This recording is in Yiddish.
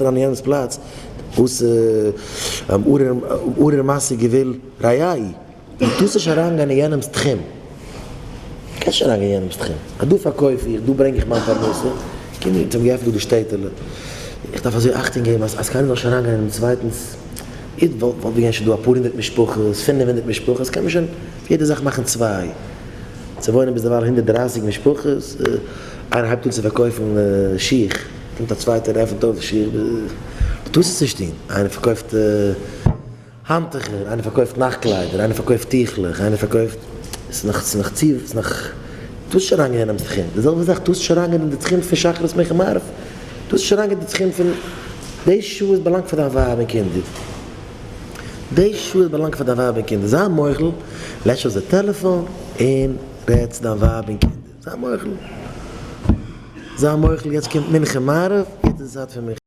גייסט אריין אין יענעמ'ס פלאץ, ארור משיג גבול רעהו, דו טארסט נישט אריינגיין אין יענעמ'ס תחום, דו קענסט נישט אריינגיין אין יענעמ'ס תחום, אז דא פארקויף איך, דא ברענג איך מיין פרנסה, קום אונז האבן געעפנט דא די שטעטעלע, איך דארף אזוי אכטונג געבן אז אז קיינער זאל נישט אריינגיין אינעם צווייטנ'ס, איז וואלט וואלט געווען שוין דא אפאר הונדערט משפחות, 500 משפחות, קען מען שוין יעדע זאך מאכן צוויי, ס'וואוינען ביזדערווייל 130 משפחות, איינער הייבט אן צו פארקויפן שיך, קומט א צווייטער און עפנט אויף שיך, דו טארסט עס נישט טון, איינער פארקויפט האנטוכער, איינער פארקויפט נאכט קליידער, איינער פארקויפט טיכלעך, איינער פארקויפט, ס'איז נאך, ס'איז נאך צו, ס'איז נאך, טארסט נישט אריינגיין אינעם תחום, די זעלבע זאך טארסט נישט אריינגיין אין די תחום פון שחרית מנחה מעריב, טארסט נישט אריינגיין אין די תחום פון, די שעות באלאנגט פאר דיין ווייב און קינדער, די שעות באלאנגט פאר דיין ווייב און קינדער, זיי מוחל, לעש אויס די טעלעפאן און רעד צו דיין ווייב און קינדער, זיי מוחל, זיי מוחל, יעצט קומט מנחה מעריב, יעצט איז די צייט פון מנחה.